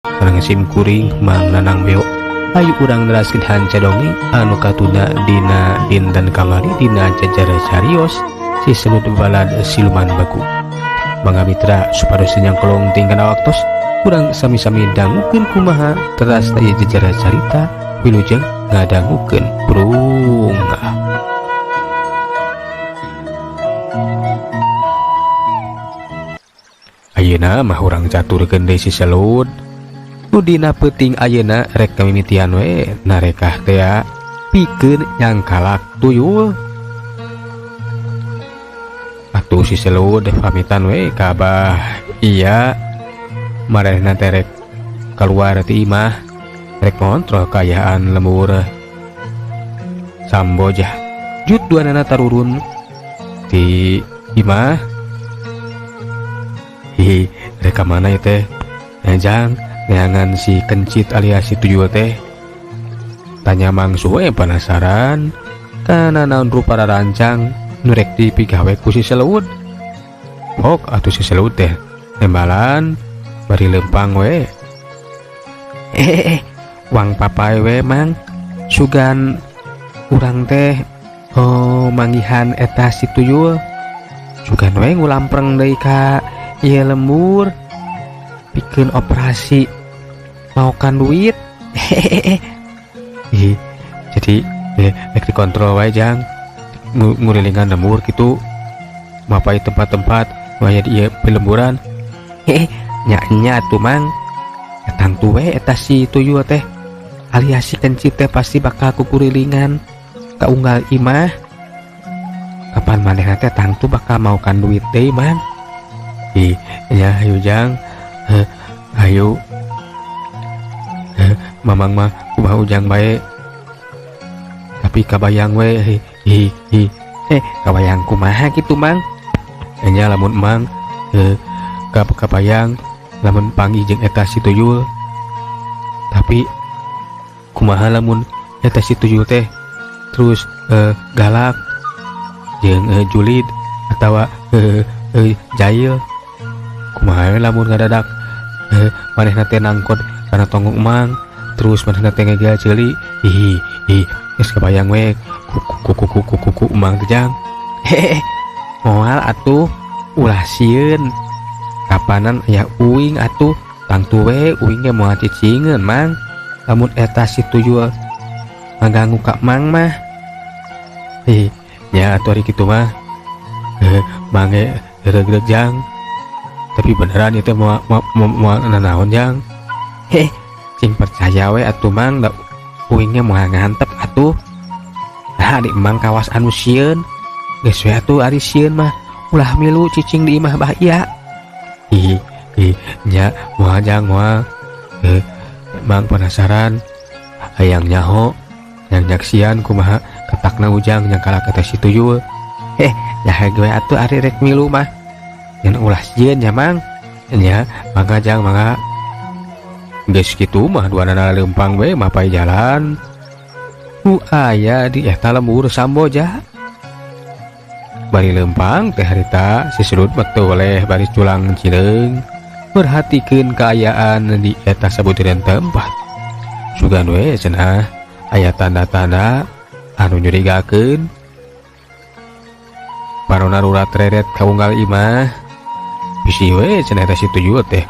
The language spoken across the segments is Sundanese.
Sareng sim kuring Mang Nanang Beo. Ayo urang neraskeun hanca dongeng anu katuna dina dinten kamari dina jajar carios si Selud Balad Siluman Baku. Mangga mitra supados nyangkolong tingkana waktos urang sami-sami dangukeun kumaha teras ieu jejer carita wilujeng ngadangukeun brungah. Ayeuna mah urang caturkeun deui si Selud. Nu dina peuting ayeuna rek kamimitian we narekah tea pikeun nyangkalak tuyul. Atuh si Selud pamitan we ka Abah. Iya marehna teh rek keluar ti imah rek ngontrol kaayaan lembur Sambojah. Jut duanana tarurun ti imah. Hihi, rek ka mana ieu teh? Jang, neangan si kencit alias si tuyul teh. Tanya Mang Suwe penasaran kana naon rupa rarancang nu rek dipigawe ku si Selud. Hok atuh si Selud teh nembalan bari lempang we. Wang papai we Mang, sugan urang teh oh manggihan eta si tuyul. Sugan we ngulampreng deui ka ieu lembur pikeun operasi maokan duit. Ih, jadi rek dikontrol wae jang. Ngurilingan lembur kitu mapai tempat-tempat waya di ieu pilemburan. Nya-nya atuh Mang. Tangtu we eta si tuyul teh alias si kencit teh pasti bakal kukurilingan kaunggal imah. Kapan manehna teh tangtu bakal maokan duit deui Mang. Ih, ya hayu jang. Heh, hayu. Heh, mamang mah kumaha ujang bae. Tapi kabayang we hi, hi, hi. Kabayang kumaha kitu Mang? Nya lamun Mang, kabayang lamun panggih jeung eta si tuyul. Tapi kumaha lamun eta si tuyul teh terus galak jeung julid atawa jail. Kumaha we lamun ngadadak manehna teh nangkot kana tonggong Mang, terus manehna teh ngegel ceuli. Hihi, hi, geus kabayang we ku ku ku ku ku ku Mang teh jang. Hehehe, moal atuh ulah sieun. Kapanan aya uing atuh tangtu we uing ge moal cicingeun Mang. Lamun eta si tuyul ngaganggu ka Mang mah. Hi, nya atuh ari kitu mah. Heh, Mang ge regreg jang. Tapi beneran ieu teh moal nanaon jang. Heh, cing percaya we atuh Mang, da uing ge moal ngantep atuh. Nah, di Mang kawas anu sieun. Geus we atuh ari sieun mah ulah milu cicing di imah Bah Iya. Ih, ih, nya moal jang moal. Mang penasaran hayang nyaho yang nyaksian kumaha ketakna ujang nyangkala kata si tuyul. Heh, nya gue atuh ari rek milu mah. Ngan ulah sieun nya Mang. Nya mangga jang mangga. Geus kitu mah duanana leumpang we mapai jalan. Nu aya di eta lembur Samboja. Bari leumpang teh harita si Selud mah teu weleh bari culang cileung merhatikeun kaayaan di eta sabutiran tempat. Sugan we cenah aya tanda-tanda anu nyurigakeun. Parona rurat reret kaunggal imah. Bisi we cenah eta si tuyul teh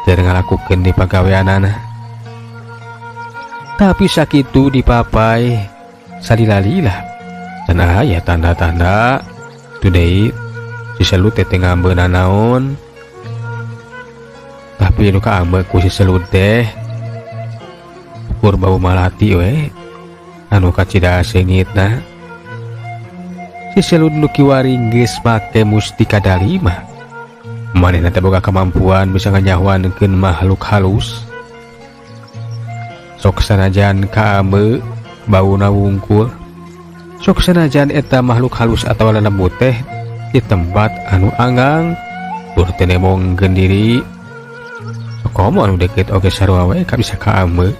keur ngalakukeun di pagaweanana. Tapi sakitu dipapai salila-lila cenah aya tanda-tanda tu deui si Selud teh teu ngambeuna naon. Tapi nu kaambe ku si Selud teh ukur bau malati we anu kacida seungitna. Si Selud nu kiwari geus make mustika dalima. Manehna teh boga kemampuan bisa nganyahoankeun makhluk halus. Sok sanajan kaambe bauna wungkul. Sok sanajan eta makhluk halus atawa lelembut teh di tempat anu anggang tur teu nemongkeun diri. Komo anu deket oge sarua we ka bisa kaambe.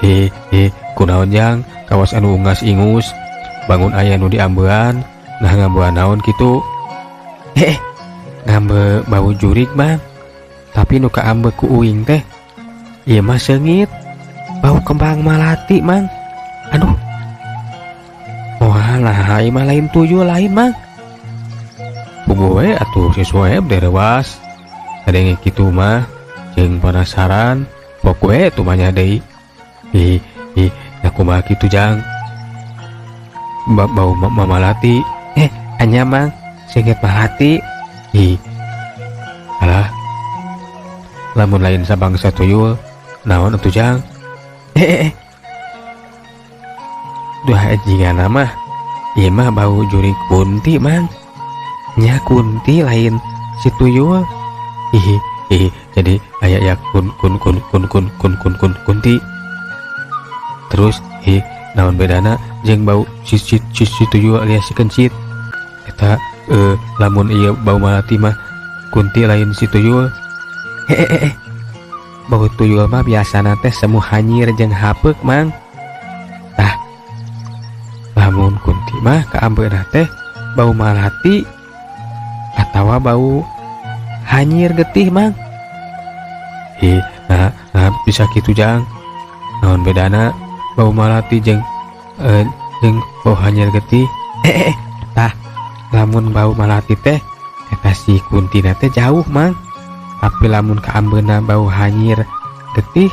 Hi, hi, kunaon jang kawas anu ungas ingus bangun aya nu diambean. Nah ngambean naon kitu? Heh, Ngambe bau jurig, Mang. Tapi nu kaambe ku uing teh ieu mah seungit, bau kembang malati, Mang. Aduh, wah lah, ieu mah lain tuyul, lain, Mang. Puguh we atuh si Sueb derewas kadenge kitu mah jeung penasaran pok we tumanya deui. Ih ih, nah, kumaha kitu, Jang? Bau malati, anya, Mang, seungit malati. Ih alah, lamun lain sabangsa tuyul naon atuh, Jang? eh, eh, eh. Duh, jigana mah ieu mah bau jurig kunti, Mang. Nya, kunti, lain si tuyul. Ih ih, jadi aya ya kun kun kun kun kun kun kun kun kunti. Terus ih, naon bedana jeung bau si si si, si tuyul alias si kencit eta? Lamun ieu bau malati mah kunti, lain si tuyul. Eh, bau tuyul mah biasana teh semu hanyir jeung hapeuk, Mang. Tah, lamun kunti mah kaambeuna teh bau malati atawa bau hanyir getih, Mang. Ih, nah, nah bisa kitu, Jang? Naon bedana bau malati jeung bau hanyir getih? Eh, tah, lamun bau malati teh eta si kuntina teh jauh, Mang. Tapi lamun kaambeuna bau hanyir getih,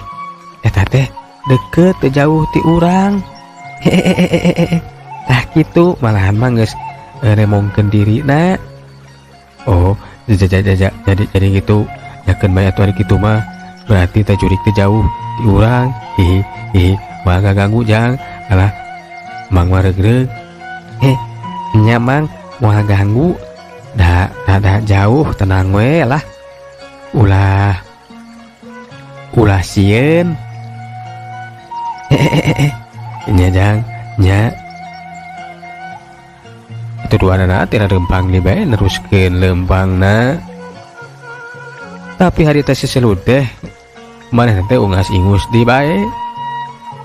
eta teh deket, teu jauh ti urang. Hehehe, tah kitu malahan mah geus nemongkeun dirina. Oh, jadi gitu. Yakeun bae atuh ari kitu mah, berarti teh jurig teh jauh ti urang. Hihi hihi, moal ngaganggu, Jang? Alah, Mang mah regreg. Nya, Mang, moal ganggu da da, da jauh, tenang we lah, ulah ulah sieun. Eh, nya, Jang, nya. Itu dua anak tina lempang nih bae neruskeun lempangna. Tapi hari teh si Selud teh maneh teh ungas ingus di bae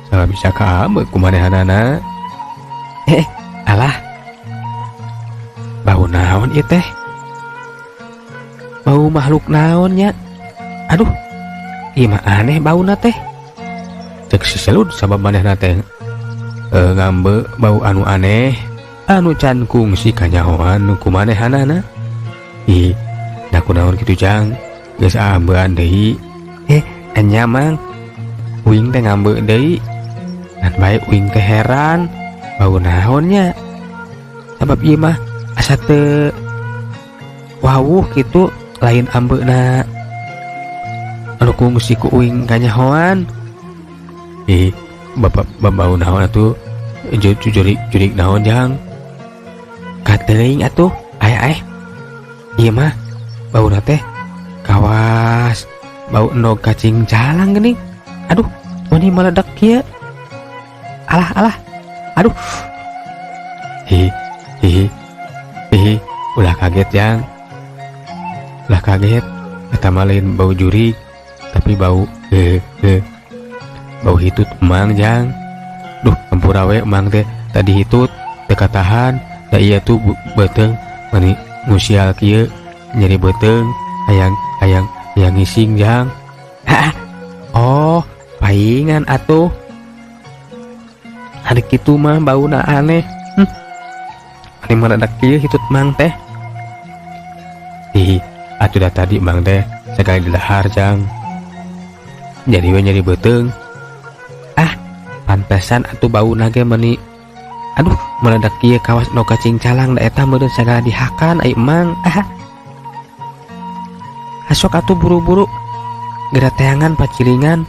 salah bisa kaambe ku manehanana. Alah, bau naon ieu teh? Bau makhluk naon nya? Aduh, ieu mah aneh bauna teh, cek si Selud, sabab manehna teh ngambe bau anu aneh anu can kungsi kanyahoan ku manehanana. Ih, da kunaon kitu, Jang? Geus aambean deui? Enya, Mang, uing teh ngambe deui dan bae uing teh heran bau naonnya, sabab ieu mah asa teu wawuh kitu, lain ambeuna anu kungsi ku uing kanyahoan. Ih, bapak, bau naon atuh? Jurig jurig naon, Jang? Kateuing atuh. Aya, ieu mah bauna teh kawas bau endog kacing calang geuning. Aduh, mani meledak kieu? Alah alah, aduh. Hi hi hi, ulah kaget, Jang, ulah kaget. Eta mah lain bau jurig, tapi bau bau hitut Emang, Jang. Duh, ampura we, Emang teh tadi hitut teu katahan. Da iya tuh beuteung mani ngusial kieu, nyeri beuteung, hayang hayang hayang ngising, Jang. Hah? Oh, paingan atuh hari kitu mah bauna aneh. Mani meledak kieu hitut Mang teh? Ih, atuh dah tadi Mang teh sekali didahar, Jang, jadi we nyeri beuteung. Ah, pantesan atuh bauna ge meni, aduh, meledak kieu kawas nu kacing calang. Da eta meureun sagala dihakan ai Emang. Ah, asok atuh buru-buru geura teangan pacilingan,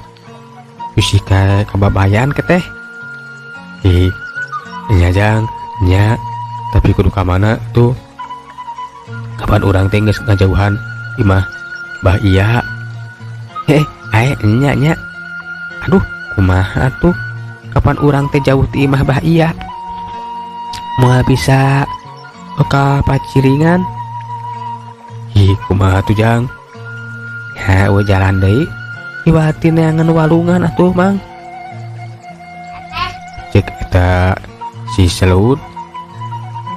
bisi ka kababayan ke teh. Ih, nya, Jang, nya. Tapi kudu ka mana tuh? Kapan urang teh geus ngajauhan imah Bah iya? Eh, nya nya. Aduh, kumaha tuh? Kapan urang teh jauh ti imah Bah iya, moal bisa ka pacilingan. Ih, kumaha tuh, Jang? Ya, eueuh jalan deui. Iwati neangan walungan atuh, Mang, cek eta si Selud.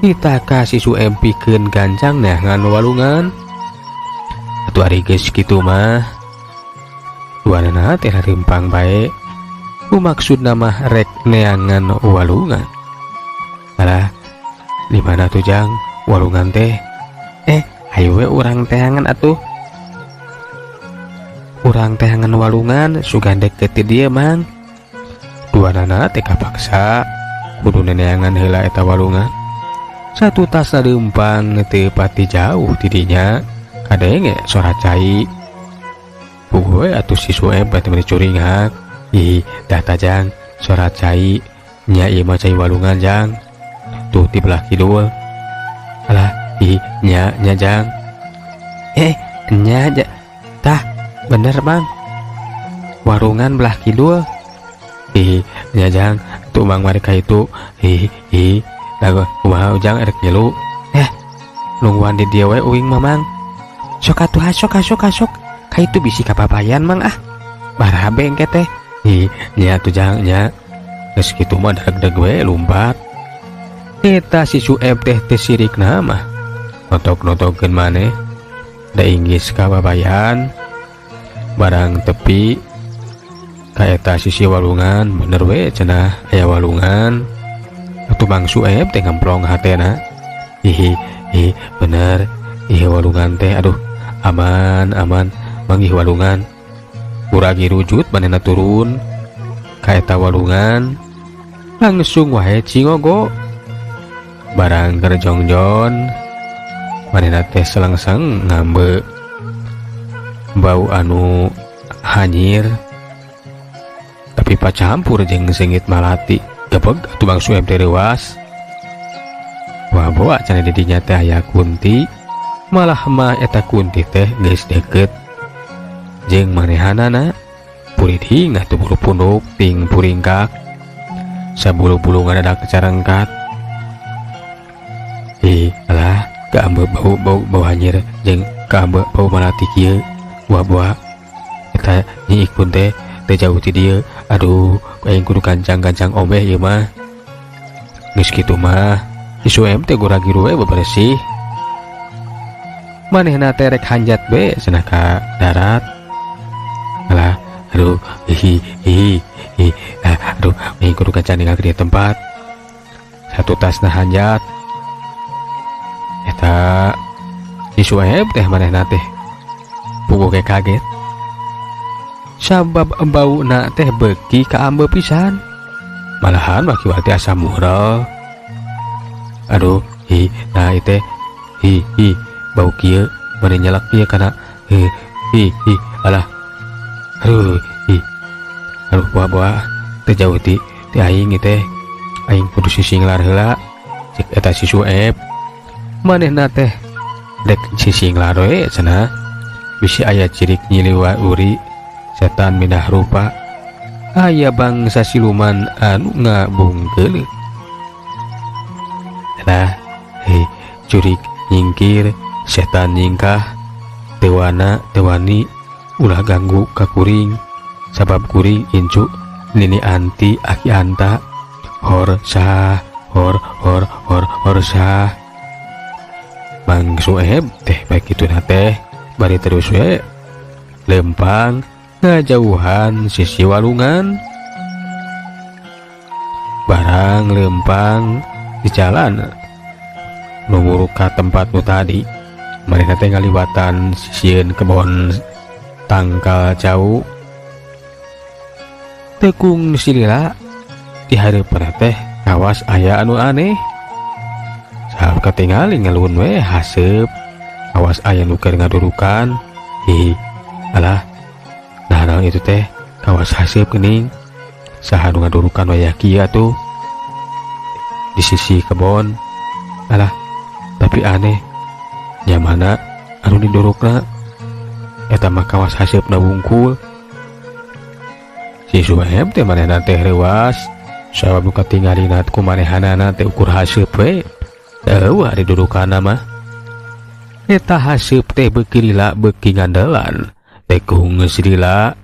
Kita kasih su pikeun gancang neangan walungan. Atuh ari geus kitu mah duanana teh rempang bae. Maksudna mah rek neangan walungan. Alah, di mana tuh, Jang, walungan teh? Hayu we urang teangan atuh. Urang teangan walungan sugan deket ti dieu, Mang. Duanana teh kapaksa kudu neangan heula eta walungan. Satutasna leumpang teu pati jauh tidinya kadenge sora cai. Puguh we atuh si Sueb teh meuni curingak. Ih, dah tajang sora cai nya, ieu mah cai walungan, Jang. Tuh di belah kidul. Alah, ih, nya nya, Jang. Nya ja. Tah, bener, Bang. Warungan belah kidul. Ih, nya, Jang, tuh Bang mereka itu. Ih, ih, lah kumaha, Ujang, erek ngilu? Nungguan di dieu we uing mah, Mang. Sok atuh, sok sok sok. Ka itu bisi kapapayan, Mang, ah. Barabe engke teh. Ih, nya tuh, Jang, nya. Geus kitu mah deg-deg we lumpat. Eta si Sueb teh teu sirikna mah. Notok-notokeun maneh. Da inggis kababayan. Barang tepi ka eta sisi walungan, bener we cenah aya walungan. Atuh Bang Sueb teh ngemplong hatena. Ih, ih, bener. Ih, walungan teh, aduh, aman aman manggih walungan. Kuragi rujut manehna turun ka eta walungan, langsung wae cingogo. Barang keur jongjon manehna teh selengseng ngambe bau anu hanyir tapi pacampur jeung seungit malati. Gebeg atuh Bang Sueb teh reuas. Wah, boa cenah di dinya teh aya kunti. Malah mah eta kunti teh geus deket jeung manehanana. Puriding atuh bulu punduk ting puringkak, sabulu-bulu ngadadak carangkat. Ih, alah, kaambe bau bau bau hanyir jeung kaambe bau malati kieu. Wah, boa eta Nyi Ikun teh teu jauh ti dieu. Aduh, aing kudu gancang-gancang obeh ieu mah. Geus kitu mah si Sueb teh gura-giru we bebersih. Manehna teh rek hanjat be cenah ka darat. Alah, aduh, hi hi hi, ah, aduh, aing kudu gancang ninggalkeun ieu tempat. Satutasna hanjat eta si Sueb teh, manehna teh puguh ge kaget sabab bauna teh beuki kaambe pisan, malahan mah kiwari asa mural. Aduh, hi, nah ieu teh, hi hi, bau kieu bari nyelek kieu kana, hi hi hi, alah, aduh, hi, aduh, boa boa teu jauh ti ti aing ieu teh, aing kudu sisinglar heula, cek eta si Sueb. Manehna teh dek sisinglar we cenah bisi aya cirik nyiliwa uri setan minah rupa, aya bangsa siluman anu ngabungkeuleut. Nah, hei, jurig nyingkir, setan nyingkah, tewana tewani, ulah ganggu ka kuring sabab kuring incu Nini Anti Aki Anta. Hor sah hor hor hor hor sah. Bang Sueb teh baik itu teh bari terus we lempang ngajauhan sisi walungan. Barang lempang di jalan nu ka tempat nu tadi, mereka teh ngaliwatan sisieun kebon tangkal cau. Tekung silila di hareupeun teh kawas aya anu aneh. Saat katingali ngelun we haseup, awas aya nu keur ngadurukan. Hi, alah, nah naon itu teh, kawas haseup geuning. Saha nu ngadurukan wayah kieu atuh di sisi kebon? Alah, tapi aneh nya, mana anu didurukna? Eta mah kawas haseupna wungkul. Si Suhaib teh manehna teh reuas sabab nu katingalina ku manehanana teh ukur haseup we, eueuh ari dudukanna mah. Eta haseup teh beuki lila beuki ngandelan. Tekung geus lila,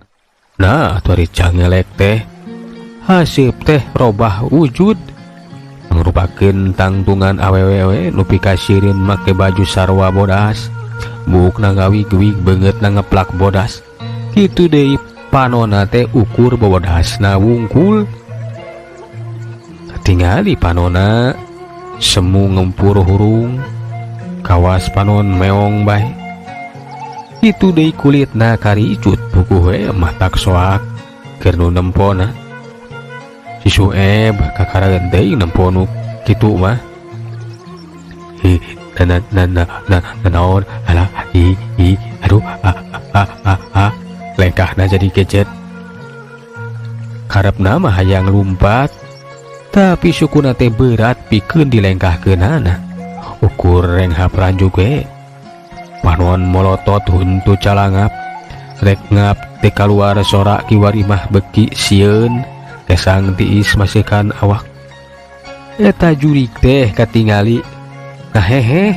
nah atuh ari cangelek teh haseup teh robah wujud mangrupakeun tangtungan awewe nu pikasireun make baju sarwa bodas. Buukna ngawig-wig, beungeutna ngeplak bodas. Kitu deui panonna teh ukur bobodasna wungkul. Katingali panonna semu ngempur hurung, kawas panon meong bae. Kitu deui kulitna karicut, puguh we matak soak keur nu nempona. Si Sueb kakara deui nempo nu kitu mah. Hi na na na na na naon alah hi hi aduh a a a a lengkahna jadi gadget. Karepna mah hayang lumpat, tapi sukuna teh berat pikeun dilengkahkeunana. Ukur renghap ranjuk we. Panon molotot huntu calangap, rek ngap teh kaluar sorak kiwari mah beki sieun, kesang tiis masihkan awak. Eta jurik teh katingali ngahehe,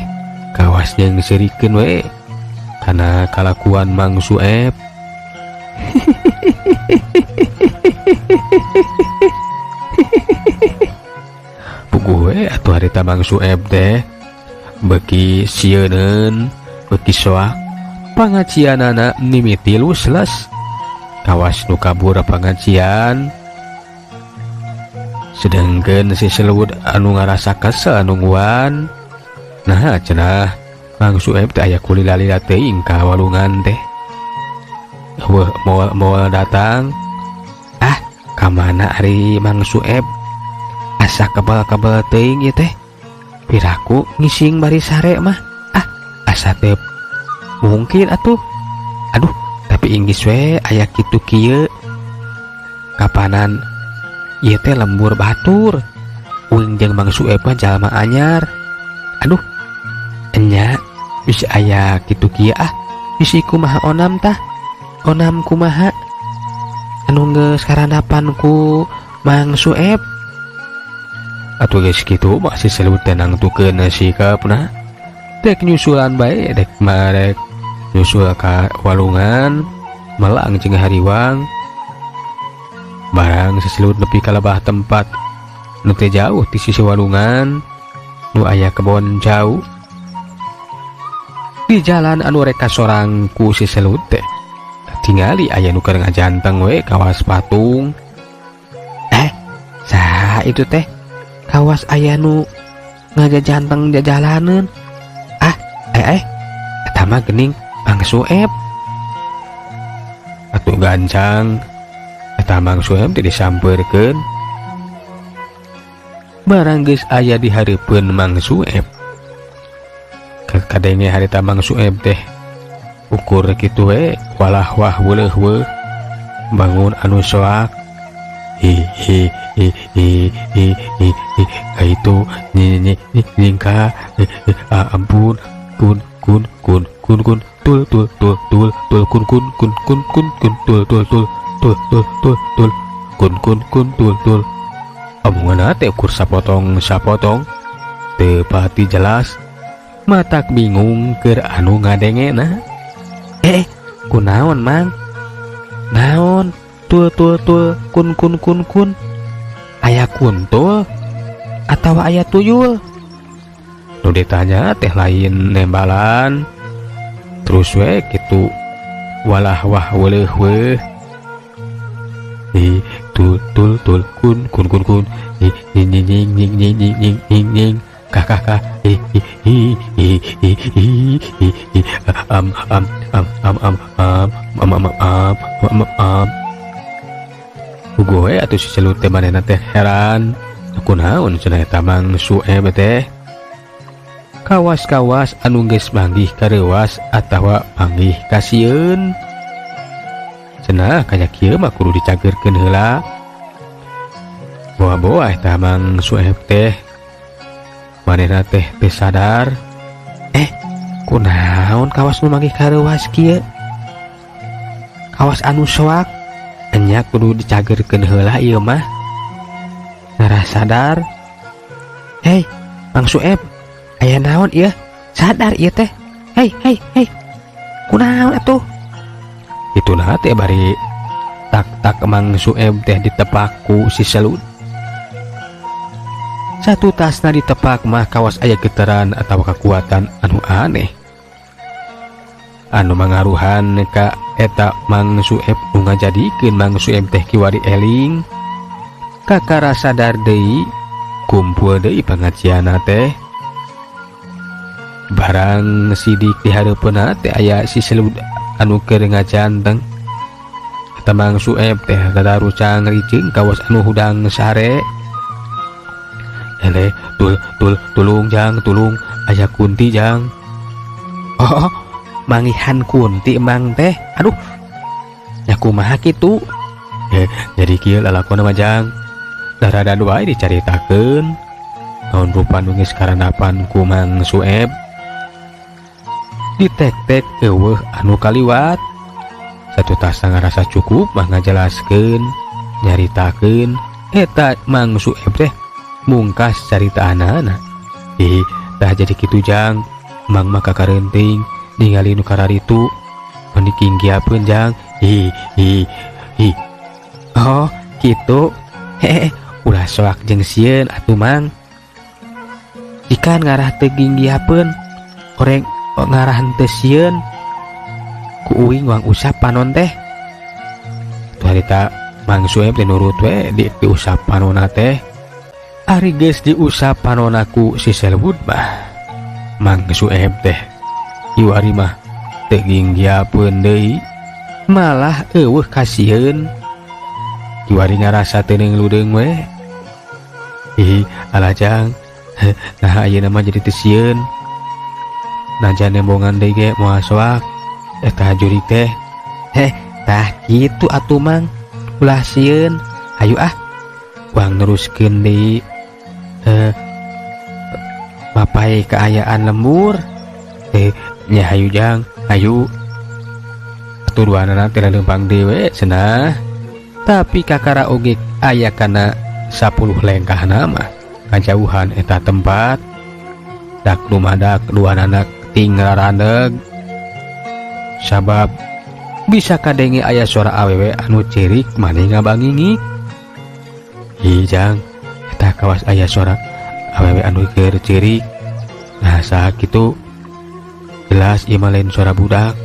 kawas jeung seurikeun we kana kalakuan Mang Sueb. Puguh we atuh harita Mang Sueb teh beki sieuneun, beki soak. Pangacianana mimiti lusles, kawas nu kabur pangacian. Sedengkeun si Selud anu ngarasa kesel nungguan. Nah cenah Mang Sueb teh aya kulila-lila teuing ka walungan teh. Weuh moal datang. Ah, ka mana ari Mang Sueb? Asa kebal-kebal teuing ieu teh. Piraku ngising bari sare mah. Ah, asa teh mungkin atuh. Aduh, tapi inggis we aya kitu kieu. Kapanan ieu teh lembur batur. Uing jeung Mang Sueb mah jalma anyar. Aduh, enya bisa aya kitu kieu ah. Bisi kumaha onam tah? Onam kumaha? Anu geus karandapan ku Mang Sueb. Atuh geus kitu mah si Selud teh nangtukeun sikapna. Dek nyusulan bae, dek marek nyusul ka walungan melang jeung hariwang. Barang si Selud nepi ka lebah tempat nu teu jauh ti sisi walungan nu aya kebon jauh. Di jalan anu rek kasorang ku si Selud teh katingali aya nu keur ngajanteng we kawas patung. Saha itu teh? Kawas aya nu ngajajanteng jajalaneun. Ah, eta mah geuning Mang Sueb. Atuh gancang eta Mang Sueb teh disampeurkeun. Barang geus aya di hareupeun Mang Sueb. Kadenge harita Mang Sueb teh ukur kitu we, walah wah weuleuh weuh, bangun anu soak. Hi hi hi hi hi hi hi, ka itu nyi nyi nyi nyingka, hi, hi, ah, ampun, kun kun kun kun kun tul tul tul tul tul kun kun kun kun kun kun tul tul tul tul tul tul tul kun kun kun tul tul. Omongan teh ukur sapotong sapotong, teu pati jelas. Matak bingung keur anu ngadengena. Kunaon Mang? Naon? Tul tul tul kun kun kun kun. Aya kuntul atawa aya tuyul? Nu ditanya teh lain nembalan. Terus we kitu walah wah weuleuh weuh. Hi tul tul tul kun kun kun kun. Hi hi nying nying nying nying nying nying nying nying. Kah kah kah. Hi hi hi hi hi hi hi hi. Am am am am am am am am am am am am. Puguh we atuh si Selud teh manehna teh heran. Kunaon cenah eta Mang Sueb teh? Kawas-kawas anu geus manggih kareuwas atawa manggih kasieun. Cenah kaya kieu mah kudu dicageurkeun heula. Boa-boa eta Mang Sueb teh. Manehna teh teu sadar. Kunaon kawas nu manggih kareuwas kieu? Kawas anu soak enya kudu dicageurkeun heula ieu mah. Ngarah sadar. Hei, Mang Sueb, aya naon ieu? Sadar ieu teh. Hei, hei, hei. Kunaon atuh? Itulah teh bari tak-tak Mang Sueb teh ditepak ku si Selud. Satu tasna ditepak mah kawas aya getaran atau kekuatan anu aneh. Anu mangaruhan ka eta Mang Sueb nu ngajadikeun Mang Sueb teh kiwari eling. Kakara sadar deui, kumpul deui pangajianna teh. Barang sidik di hareupeunna teh aya si Selud anu keur ngajanteng. Eta Mang Sueb teh dadarucang riceung kawas anu hudang sare. Ele tul tul tulung jang, tulung, aya kunti jang. Oh, mangihan kunti emang teh. Aduh, nya kumaha kitu? Jadi kieu lalakonna mah jang. Darada wae dicaritakeun. Naon rupa nu geus karandapan ku Mang Sueb. Ditek-tek eueuh anu kaliwat. Satutas ngarasa cukup mah ngajelaskeun, nyaritakeun eta Mang Sueb teh mungkas caritaanana. Ih, tah jadi kitu jang. Mang mah kakarenting ningali nu kararitu. Meni kinggiapeun jang. Hi hi hi. Oh, kitu. Hehe, ulah soak jeung sieun atuh Mang. Ikan ngarah teu ginggiapeun, oreng ngarah henteu sieun. Ku uing wang usap panon teh. Tuh harita Mang Sueb teh nurut we diusap panonna teh. Ari geus diusap panonna ku si Selwud mah, Mang Sueb teh kiwari mah teu ginggiapeun deui, malah eueuh kasieun. Kiwari ngarasa teuneung ludeung we. Ih, alah jang. Nah, ayeuna mah jadi teu sieun. Najan nembongan deui ge moal soak eta jurig teh. Heh, tah kitu atuh Mang. Ulah sieun. Hayu ah. Wang neruskeun deui. Mapai kaayaan lembur. Nya hayu jang, hayu. Atuh duanana teh leumpang deui we cenah. Tapi kakara oge aya kana 10 lengkahna mah kajauhan eta tempat. Dak dumadak duanana ting rarandeg. Sabab bisa kadenge aya suara awewe anu cerik mani ngabangingik. Hi jang, eta kawas aya suara awewe anu keur cerik. Nah, saha kitu? Jelas ieu mah lain suara budak,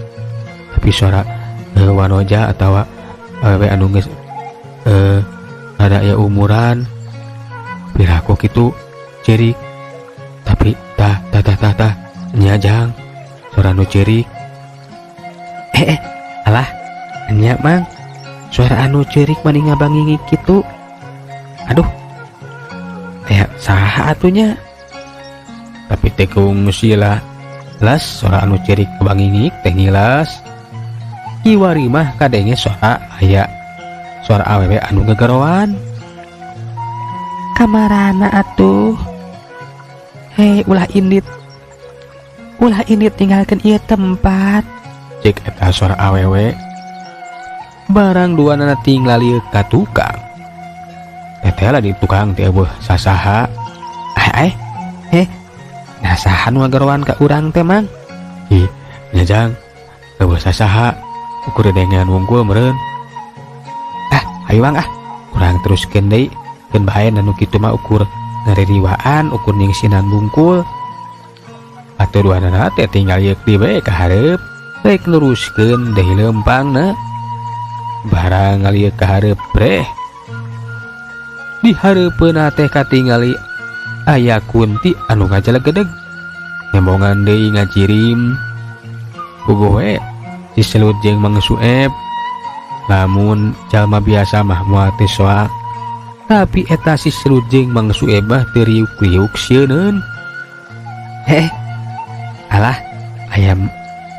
tapi suara wanoja atawa awewe anu geus rada aya umuran. Piraku kitu cerik. Tapi tah tah tah tah tah nya jang, suara anu cerik. Alah, nya Mang, suara anu cerik mani ngabangingik kitu. Aduh, aya saha atunya? Tapi teh sila las suara anu cerik ngabangingik teh ngilas. Kiwari mah kadenge suara aya suara awewe anu gegeroan. Kamarana atuh? Hei, ulah indit. Ulah indit tinggalkeun ieu tempat. Cek eta suara awewe. Barang duanana tinggal ka tukang. Teteh lah di tukang teh eueuh sasaha. Eh, eh, eh, nah saha nu ngageroan ka urang teh Mang? Ih, nya jang, eueuh sasaha. Ukur dedengean wungkul meureun. Ah, hayu Mang ah. Urang teruskeun deui. Keun bae nu kitu mah ukur ngaririwaan, ukur nyingsinan bungkul. Atuh duanana teh tinggal yeuk deui we ka hareup. Rek neruskeun deui leumpangna. Barang ngalieuk ka hareup breh. Di hareupeunna teh katingali aya kunti anu ngajalegedeg. Nembongan deui ngajirim. Puguh we si Selut jeung Mang Sueb. Lamun jalma biasa mah moal teu soak. Tapi eta si Selut jeung Mang Sueb mah teu riuk-riuk sieuneun. Heh, alah, ayam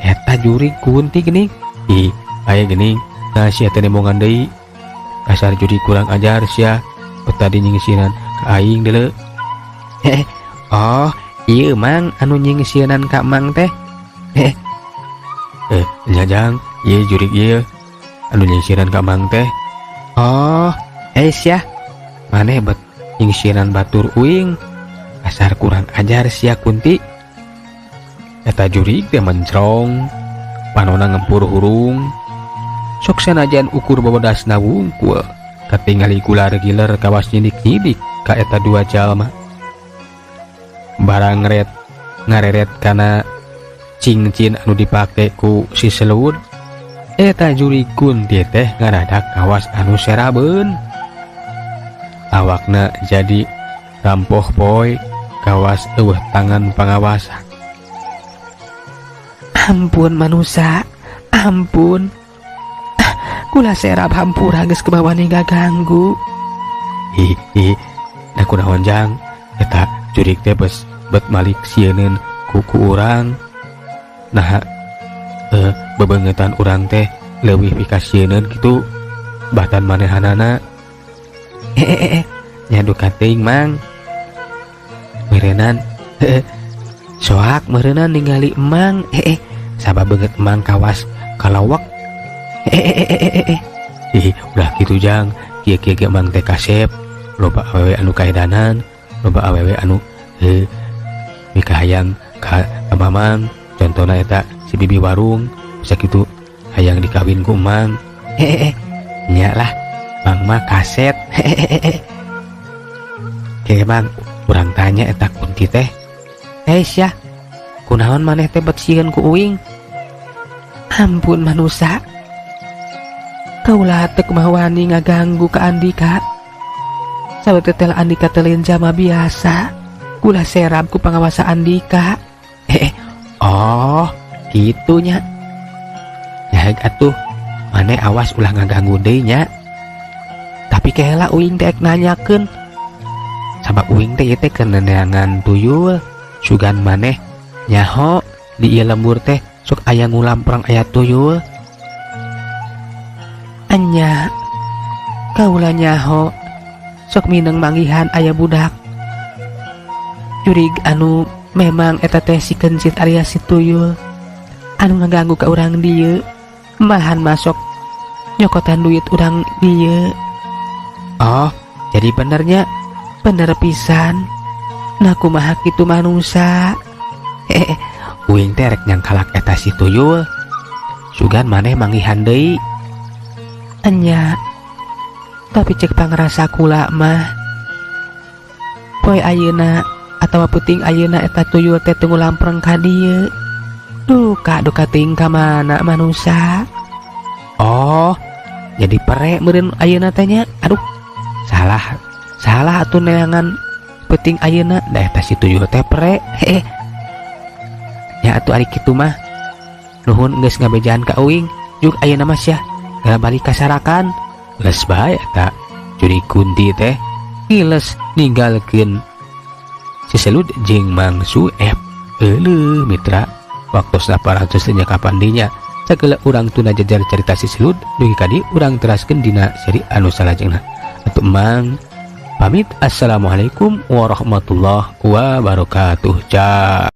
eta jurig kunti geuning. Ih, aya geuning. Nah, sia teh nembongan deui. Kasar jurig kurang ajar sia. Tadi nyingsieunan ka aing deuleu. Heh, oh, ieu Mang anu nyingsieunan ka Mang teh. Heh. Nya jang, ieu jurig ieu anu nyingsieunan ka Mang teh. Oh, sia. Maneh bet nyingsieunan batur uing. Asar kurang ajar sia kunti. Eta jurig teh mencrong, panona ngempur hurung. Sok sanajan ukur bebedasna wungkul, katingali gular giler kawas nyindik-nyindik ka eta dua jalma. Barang ngareret kana Cincin anu dipake ku si Selud. Eta jurig kunti teh ngaradak kawas anu serabeun, awakna jadi rampoh poe kawas euweuh tangan pangawasa. Ampun manusia, ampun. Ah, kula serab hampura geus kumaha wani ganggu. Hi hi, da kunaon, Jang, eta jurig teh bes bet malik sieuneun ku ku urang. Nah, bebengetan urang teh leuwih pikasieun gitu batan manehanana. Eh eh eh, Nya duka teuing, Mang, meureunan heeh soak meureunan ningali Emang. Eh eh, sabab beungeut Emang kawas kalawak. Eh eh eh eh eh. Ih, ulah kitu, Jang. Kieu kieu ge Emang teh kasep, loba awewe anu kaedanan, loba awewe anu heuh mikahayang ka Mamang. Contohna eta si bibi warung bisa kitu hayang dikawin ku Emang. Eh eh eh. Nya lah, Mang mah kaset. Hehehe. Oke, Mang, urang tanya eta kunti teh. Eh sia, kunaon maneh teh bet sieun ku uing? Ampun manusia, kaula teu kumaha wani ngaganggu ka Andika. Sabab tetel Andika teh lain jalma biasa. Kula serab ku pangawasa Andika. Eh, eh, oh gitunya ya. Atuh maneh awas ulah ngaganggu deui nya. Tapi kela, uing teh nanyakeun sabab uing teh ieu teh keur neneangan tuyul. Sugan maneh nyaho di ieu lembur teh sok aya ngulamprang, aya tuyul. Anya, kaula nyaho sok mineng manggihan aya budak jurig anu memang eta teh si kencit alias si tuyul anu ngaganggu ke urang dieu, malahan masuk nyokotan duit urang dieu. Oh, jadi benernya. Bener pisan. Nah, kumaha kitu manusia? Eh, uing teh rek nyangkalak eta si tuyul. Sugan maneh manggihan deui. Enya, tapi cek pangrasa kula mah poe ayeuna atawa peuting ayeuna eta tuyul teh teu lampreng ka dieu. Duka duka teuing ka mana manusia. Oh, jadi pere meureun ayeuna teh nya. Aduh, salah salah atuh neangan peuting ayeuna da eta si tuyul teh pere. Heeh ya, atuh ari kitu mah nuhun geus ngabejaan ka uing. Juk ayeuna mah sia geura balik ka sarakan. Geus bae eta jurig kunti teh ngiles ninggalkeun si Selud jeung Mang Sueb. Euleuh mitra, waktosna parantos teh kapan dinya sagala urang tuna jajar carita si Selud dugi ka dieu. Urang teraskeun dina seri anu salajengna. Atuh Mang pamit, assalamualaikum warahmatullahi wabarakatuh. Ca.